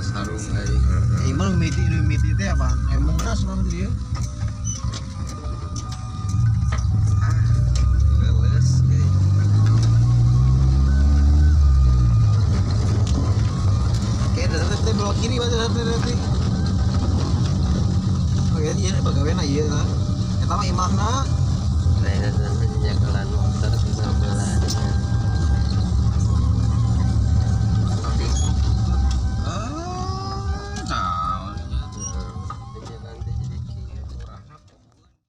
Sarung aing. Ieu mah mimiti mimiti teh apa? Emang keras urang di dieu. Ah, geus euy. Oke, datang teh belok kiri berarti berarti berarti. Oke, iya pegawai ieu lah. Eta mah imahna. Nah, nyekelan motor sebelah.